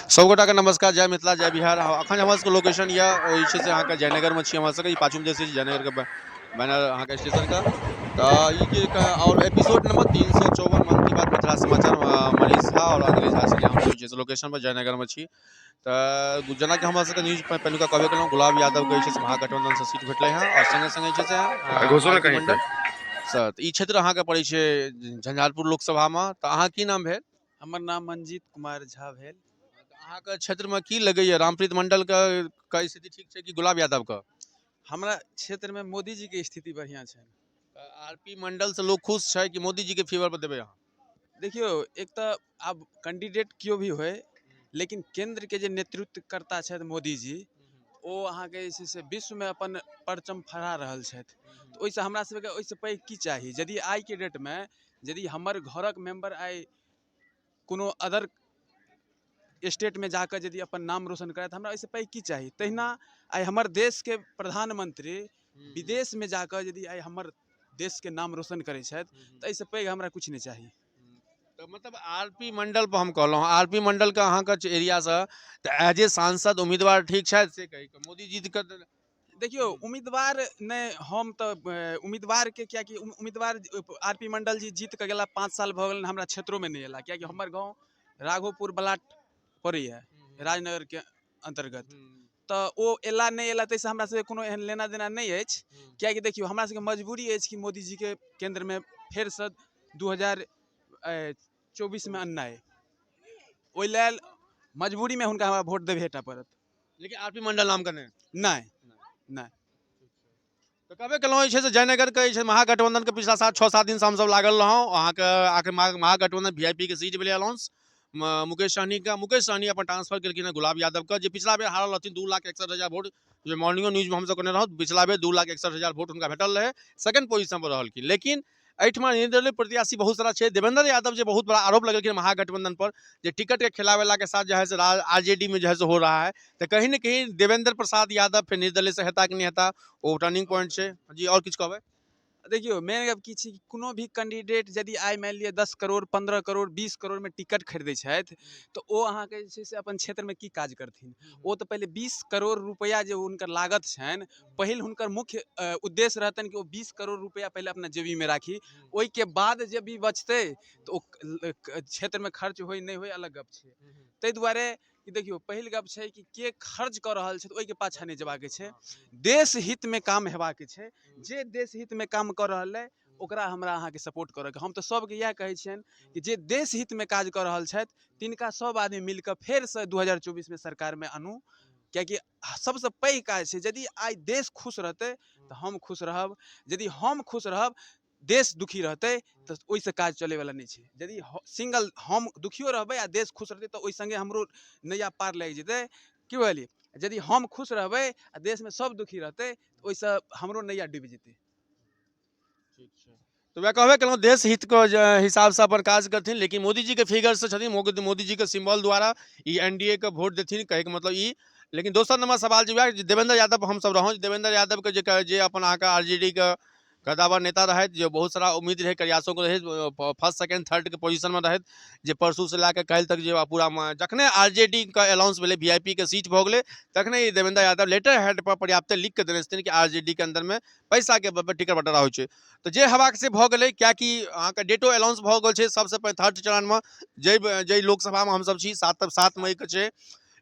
सब गोटाके नमस्कार, जय मिथिला, जय बिहार। अखन हमर सबके लोकेशन यऽ ओ जे छै से अहाँके जयनगरमे छी। हमर सबके ई पाछूमे जे छै जयनगरके बैनर अहाँके स्टेशनके। तऽ ई जे आओर एपिसोड नंबर 354 मन की बात मिथिला समाचार, मनीष झा आओर अंजलि झा से हमसब जे छै से लोकेशन पर जयनगरमे छी। तऽ जेनाकि हमरा सबके न्यूज पहिलुका कहबे केलहुँ, गुलाब यादवके जे छै से महागठबंधनसँ सीट भेटलै हँ आओर सङ्गे सङ्गे जे छै से घोषणा आर पी कहीं मंडल सर। तऽ ई क्षेत्र अहाँके पड़ै छै झंझारपुर लोकसभामे। तऽ अहाँ की नाम भेल? हमर नाम मंजीत कुमार झा भेल। अहाँके क्षेत्रमे की लगैया, रामप्रीत मंडलके के स्थिति ठीक छै कि गुलाब यादवके? हमरा क्षेत्रमे मोदीजीके स्थिति बढ़िआँ छनि। आर पी मंडलसँ लोक खुश छै कि मोदीजीके फेवर पर देबै अहाँ? देखियौ, एक तऽ आब कैंडिडेट केओ भी होय, लेकिन केन्द्रके जे नेतृत्वकर्ता छथि मोदीजी, ओ अहाँके जे छै से विश्वमे अपन परचम फहरा रहल छथि। तऽ ओहिसँ हमरा सबके ओहिसँ पैघ की चाही? यदि आइके डेटमे यदि हमर घरक मेम्बर आइ कोनो अदर स्टेटमे जाकऽ यदि अपन नाम रोशन करथि, हमरा ओहिसँ पैघ की चाही? तहिना आइ हमर देशके प्रधानमंत्री विदेशमे जाकऽ यदि आइ हमर देशके नाम रोशन करै छथि, तऽ एहिसँ पैघ हमरा किछु नहि चाही। तऽ मतलब आर पी मंडल पर हम कहलहुँ, आर पी मंडलके अहाँके एरियासँ तऽ एज ए सांसद उम्मीदवार ठीक छथि से कही मोदीजी के? देखियौ, उम्मीदवार नहि, हम तऽ उम्मीदवारके, किएकि उम्मीदवार आर पी मंडल जी जीत कऽ गेला, 5 साल भऽ गेलनि, हमरा क्षेत्रोमे नहि एला। किएकि हमर गाँव राघोपुर बलाट पड़ैए राजनगरके अन्तर्गत। तऽ ओ एला नहि एला, ताहिसँ हमरा सबके कोनो एहन लेना देना नहि अछि। किएकि देखियौ, हमरा सबके मजबूरी अछि कि मोदीजीके केन्द्रमे फेरसँ 2024मे अननाइ। ओहि लेल मजबूरीमे हुनका हमरा वोट देबहे टा पड़त। लेकिन आर पी मंडल नामके नहि? नहि, नहि। तऽ कहबे केलहुँ जे छै से जयनगरके जे छै महागठबंधनके पिछला 7, 6, 7 दिनसँ हमसब लागल रहौं। अहाँके आखिर महागठबंधन वी I P के सीट भेलै अनाउंस मुकेश सहनीके। मुकेश सहनी अपन ट्रांसफर केलखिन हँ गुलाब यादवके, जे पिछला बेर हारल रहथिन 2,61,000 वोट, जे मॉर्निंगो न्यूजमे हमसब कहने रहौं। पिछला बेर 2,61,000 वोट हुनका भेटल रहै, सेकंड पोजिशन पर रहलखिन। लेकिन एहिठमा निर्दलीय प्रत्याशी बहुत सारा छै। देवेंद्र यादव जे बहुत बड़ा आरोप लगेलखिन महागठबंधन पर जे टिकट के खिलावेला के साथ जो है से आरजेडी में जो है से हो रहा है। तऽ कहीं ने कहीं देवेंद्र प्रसाद यादव फेर निर्दलीय से हेता कि नहि हेता, ओ टर्निंग पॉइंट छै। जी, आओर किछु कहबै? देखियौ, मेन गप की छै कि कोनो भी कैंडिडेट यदि आइ मानि लिअ 10 करोड़, 15 करोड़, 20 करोड़मे टिकट खरीदै छथि, तऽ ओ अहाँके जे छै से अपन क्षेत्रमे की काज करथिन? ओ तऽ पहिले 20 करोड़ रुपैआ जे हुनकर लागत छनि, पहिल हुनकर मुख्य उद्देश्य रहतनि कि ओ 20 करोड़ रुपैआ पहिले अपना जेबीमे राखी। ओहिके बाद जे भी बचतै तऽ ओ क्षेत्रमे खर्च होइ नहि होइ, अलग गप छै। ताहि दुआरे कि देखियौ, पहिल गप छै कि के खर्च कऽ रहल छै, तऽ ओहिके पाछाँ नहि जेबाक छै, देश हितमे काम हेबाक छै। जे देश हितमे काम कऽ रहल अइ, ओकरा हमरा अहाँके सपोर्ट करऽके। हम तऽ सभके इएह कहै छियनि कि जे देश हितमे काज कऽ रहल छथि, तिनका सभ आदमी मिलि कऽ फेरसँ 2024मे सरकारमे आनू। किएकि सबसँ पैघ काज छै, यदि आइ देश खुश रहतै तऽ हम खुश रहब। यदि हम खुश रहब, देश दुखी रहतै, तऽ ओहिसँ काज चलैवला नहि छै। यदि सिंगल हम दुखियो रहबै आ देश खुश रहतै, तऽ ओहि सङ्गे हमरो नैया पार लागि जेतै। की बुझलियै? यदि हम खुश रहबै आ देशमे सब दुखी रहतै, तऽ ओहिसँ हमरो नैया डूबि जेतै। तऽ वएह कहबे केलहुँ, देश हितके हिसाबसँ अपन काज करथिन, लेकिन मोदीजीके फिगरसँ छथिन, मोदीजीके सिम्बल द्वारा ई एन डी ए के वोट देथिन, कहैके मतलब ई। लेकिन दोसर नंबर सवाल जे वएह देवेंद्र यादव हमसब रहौं, देवेंद्र यादवके जे अपन अहाँके आर जे डी के कदावर नेता रहथि, जे बहुत सारा उम्मीद रहै, कयासोके रहै, फर्स्ट सेकेंड थर्ड के पोजीशनमे रहथि, जे परसूसँ लए कऽ काल्हि तक जे पूरा जखने आर जे डी के अनाउंस भेलै, वी I P के सीट भऽ गेलै, तखने ई देवेंद्र यादव लेटर हेड पर पर्याप्त लिख कऽ देने छथिन कि आर जे डी के अन्दरमे पैसाके बल पर टिकट बँटवारा होइ छै। तऽ जे हेबाक से भऽ गेलै, किएकि अहाँके डेटो अनाउंस भऽ गेल छै। सबसँ पहिले थर्ड चरणमे जाहि लोकसभामे हमसब छी, 7 मईके छै।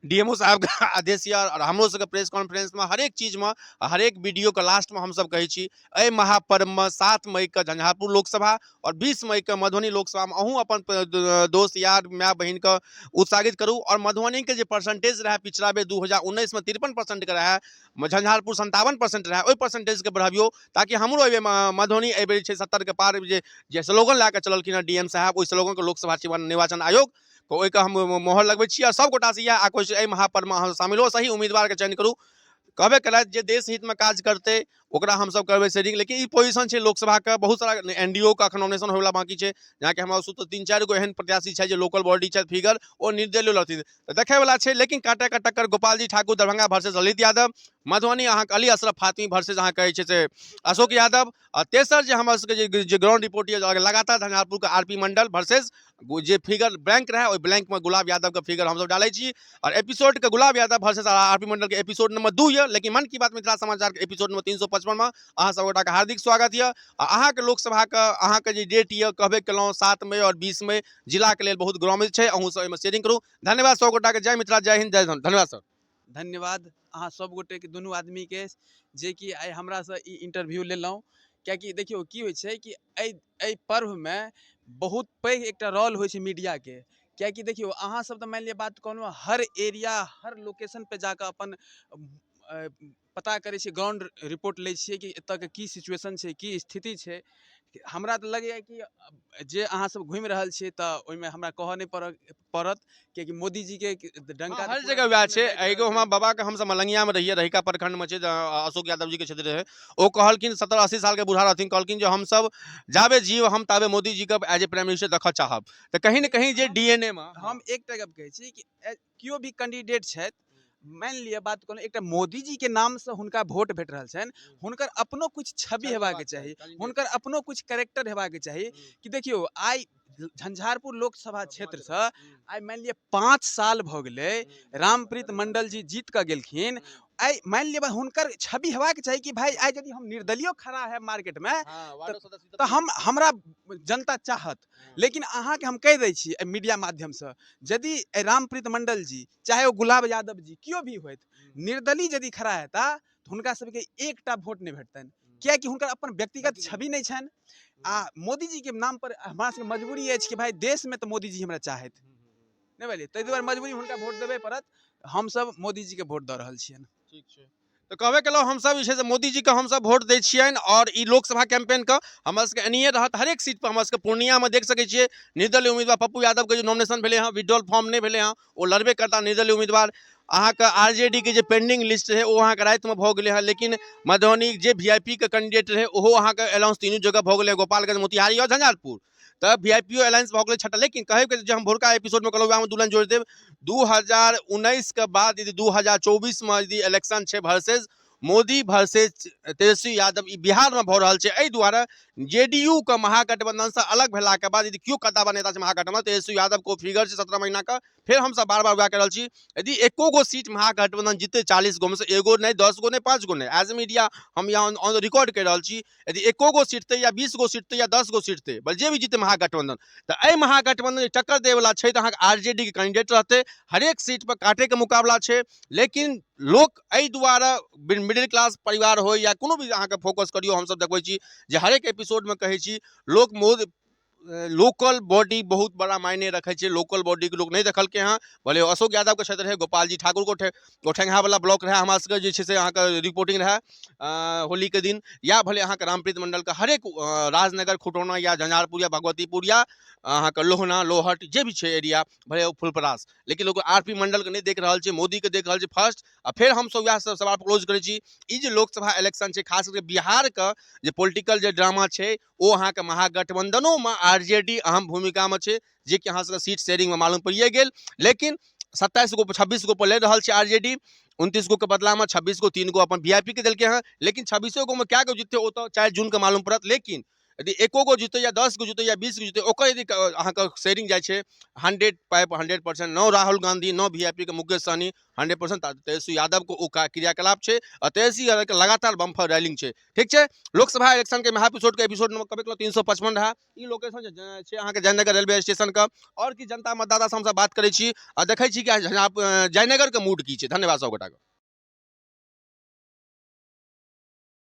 डी एम ओ साहबके आदेश यऽ आओर हमरो सबके प्रेस कॉन्फ्रेंसमे हरेक चीजमे हरेक वीडियोके लास्टमे हमसब कहै छी, एहि महापर्वमे 7 मईके झंझारपुर लोकसभा आओर 20 मईके मधुबनी लोकसभामे अहूँ अपन दोस्त यार माय बहिनके उत्साहित करू। आओर मधुबनीके जे परसेंटेज रहए पिछला बेर 2019मे 53% रहए, झंझारपुर 57% रहए, ओहि परसेंटेजके बढ़बियौ ताकि हमरो एहिबेर मधुबनी एहिबेर छै 70के पार। जे स्लोगन लए कऽ चललखिन हँ डी एम साहब, ओहि स्लोगनके लोकसभा निर्वाचन आयोग ओहिके हम मोहर लगबै छी। आओर सब गोटासँ इएह आक्रोश, एहि महापर्वमे अहाँ शामिल हो, सही उम्मीदवारके चयन करू। कहबे केलथि जे देश हितमे काज करतै ओकरा हमसब करबै सेटिंग। लेकिन ई पोजीशन छै लोकसभाके, बहुत सारा एन डी ओ के अखन नॉमिनेशन होइवला बाँकी छै, जेनाकि हमरा सूत्र 3-4 गो एहन प्रत्याशी छै जे लोकल बॉडी छथि फिगर, ओ निर्दलीय लड़थिन, तऽ देखैवला छै। लेकिन काँटाके टक्कर गोपालजी ठाकुर दरभंगा वर्सेस ललित यादव, मधुबनी अहाँके अली अशरफ फातमी वर्सेस अहाँ कहै छै से अशोक यादव, आ तेसर जे हमर सबके जे ग्राउंड रिपोर्ट यऽ लगातार झंझारपुरके आर पी मंडल वर्सेस जे फिगर ब्लैंक रहै ओहि ब्लैंकमे गुलाब यादवके फिगर हमसभ डालै छी। आओर एपिसोडके Gulab Yadav versus R P मंडलके एपिसोड नंबर 2 यऽ, लेकिन मन की बात मिथिला समाचारके एपिसोड नंबर 355मे अहाँ सब गोटाके हार्दिक स्वागत यऽ। आ अहाँके लोकसभाके अहाँके जे डेट यऽ कहबे केलहुँ 7 मई आओर 20 मई जिलाके लेल बहुत ग्रामीण छै, अहूँ सब एहिमे शेयरिंग करू। धन्यवाद सब गोटाके, जय मिथिला, जय हिन्द, जय धन्यवाद सर। धन्यवाद अहाँ सब गोटेके, दुनू आदमीके, जेकि आइ हमरासँ ई इंटरव्यू लेलहुँ। कियाकि देखियौ की होइ छै कि एहि पर्वमे बहुत पैघ एकटा रोल होइ छै मीडियाके। कियाकि देखियौ अहाँ सब तऽ मानि लिअ बात कहलहुँ, हर एरिया हर लोकेशन पे जाकऽ अपन पता करै छियै, ग्राउंड रिपोर्ट लै छियै कि एतऽके की सिचुएशन छै, की स्थिति छै। हमरा तऽ लगैए कि जे अहाँ सब घुमि रहल छियै तऽ ओहिमे हमरा कहऽ नहि पड़त, कियाकि मोदीजीके डंका हर जगह वएह छै। एगो हमरा बाबाके, हमसब मलंगियामे रहियै, रहिका प्रखंडमे छै, अशोक यादव जीके क्षेत्र रहै, ओ कहलखिन 70-80 सालके बूढ़ा रहथिन, कहलखिन जे हमसब जाबे जीव हम ताबे मोदीजीके एज ए प्राइम मिनिस्टर देखऽ चाहब। तऽ कहीं ने कहीं जे DNA मे हम एकटा गप कहै छी कि केओ भी कैंडिडेट छथि, मानि लिअ बात कहलहुँ, एकटा मोदीजीके नामसँ हुनका वोट भेट रहल छनि, हुनकर अपनो किछु छवि हेबाक चाही, हुनकर अपनो किछु कैरेक्टर हेबाक चाही। कि देखियौ आइ झंझारपुर लोकसभा क्षेत्रसँ आइ मानि लिअ 5 साल भऽ गेलै, रामप्रीत मंडल जी जीत कऽ गेलखिन। आइ मानि लिअ हुनकर छवि हेबाक चाही कि भाई आइ यदि हम निर्दलीय खड़ा है मार्केटमे तऽ हमरा जनता चाहत। लेकिन अहाँके हम कहि दै छी एहि मीडिया माध्यमसँ, यदि रामप्रीत मंडल जी चाहे ओ गुलाब यादव जी केओ भी होथि, निर्दलीय यदि खड़ा हेता तऽ हुनका सबके एकटा वोट नहि भेटतनि, कियाकि हुनकर अपन व्यक्तिगत छवि नहि छनि। आ मोदीजीके नाम पर हमरा सबके मजबूरी अछि कि भाई देशमे तऽ मोदीजी हमरा चाहथि, नहि बुझलियै, ताहि दुआरे मजबूरी हुनका वोट देबे पड़त। हमसब मोदीजीके वोट दऽ रहल छियनि। ठीक छै, तऽ कहबे केलहुँ हमसब जे छै से मोदीजीके हमसब वोट दै छियनि। आओर ई लोकसभा कैंपेनके हमरा सबके एनाहिए रहत हरेक सीट पर। हमरा सबके पूर्णियामे देख सकै छियै निर्दलीय उम्मीदवार पप्पू यादवके जे नॉमिनेशन भेलै हँ, विड्रॉल फॉर्म नहि भेलै हँ, ओ लड़बे करता निर्दलीय उम्मीदवार। अहाँके आरजेडी के जे पेंडिंग लिस्ट रहै ओ अहाँके रातिमे भऽ गेलै हँ, लेकिन मधुबनी जे VIP के कैंडिडेट रहै ओहो अहाँके अनाउंस तीनू जगह भऽ गेलै, गोपालगंज, मोतिहारी आओर झंझारपुर। तऽ VIPO alliance भऽ गेलै छठा। लेकिन कहैके जे हम भोरका एपिसोडमे कहलहुँ वएहमे 2 लाइन जोड़ि देब, 2019 के बाद यदि 2024 मे यदि इलेक्शन छै वर्सेज मोदी वर्सेज तेजस्वी यादव, ई बिहारमे भऽ रहल छै। एहि दुआरे जेडीयू के महागठबंधनसँ अलग भेलाके बाद यदि केओ कद्दावर नेता छै महागठबंधन, तेजस्वी यादव को फिगर छै 17 महीनाके। फेर हमसब बार बार वएह कहि रहल छी, यदि एको गो सीट महागठबंधन जीतै 40 गो में से एगो नहि, 10 गो नहि, 5 गो नहि, एज ए मीडिया हम यहाँ ऑन रिकॉर्ड कहि रहल छी, यदि एको गो सीट तै या 20 गो सीट तै या 10 गो सीट तै, बल जे भी जीतै महागठबंधन, तऽ एहि महागठबंधन जे टक्कर दैवला छै तऽ अहाँके आरजेडी के कैंडिडेट रहतै। हरेक सीट पर काटेके मुकाबला छै, लेकिन लोक एहि दुआरे मिडिल क्लास परिवार होइ या कोनो भी अहाँके फोकस करियौ, हमसब देखबै छी जे हरेक एपिसोडमे कहै छी लोक लोकल बॉडी बहुत बड़ा मायने रखै छै। लोकल बॉडीके लोक नहि देखलकै हँ, भले अशोक यादवके क्षेत्र रहै, गोपालजी ठाकुरके गोठेंगहावला ब्लॉक रहै, हमरा सबके जे छै से अहाँके रिपोर्टिंग रहै होलीके दिन, या भले अहाँके रामप्रीत मंडलके हरेक राजनगर, खुटौना या झंझारपुर या भगवतीपुर या अहाँके लोहना, लोहट जे भी छै एरिया, भले ओ फुलपरास, लेकिन लोक आर पी मंडलके नहि देख रहल छै, मोदीके देख रहल छै फर्स्ट। आ फेर हमसब वएह सब सवाल क्लोज करै छी, ई जे लोकसभा इलेक्शन छै, खास करके बिहारके जे पोलिटिकल जे ड्रामा छै ओ अहाँके महागठबंधनोमे आरजेडी अहम भूमिकामे छै, जे कि अहाँ सबके सीट शेयरिंगमे मालूम पड़िए गेल। लेकिन 27 गो 26 गो पर लड़ि रहल छै आरजेडी, 29 गो के बदलामे 26 गो 3 गो अपन VIP के देलकै हँ, लेकिन 26 गो मे कए गो जीततै ओ तऽ 4 जूनके मालूम पड़त। लेकिन यदि एको गो जीतै या 10 गो जीतै या 20 गो जीतै, ओकर यदि अहाँके शेयरिंग जाइ छै 100% 9 राहुल गांधी, 9 VIP के मुकेश सहनी, 100% तेजस्वी यादवके ओ क्रियाकलाप छै आ तेजस्वी यादवके लगातार बम्फर रैलिंग छै। ठीक छै, लोकसभा इलेक्शन के महा एपिसोड के एपिसोड नंबर कभी 355 रहा। ई लोकेशन छै अहाँके जयनगर रेलवे स्टेशन के। आओर की जनता मतदाता से हमसब बात करै छी आ देखै छी कि जयनगर के मूड की छै। धन्यवाद सब गोटाके।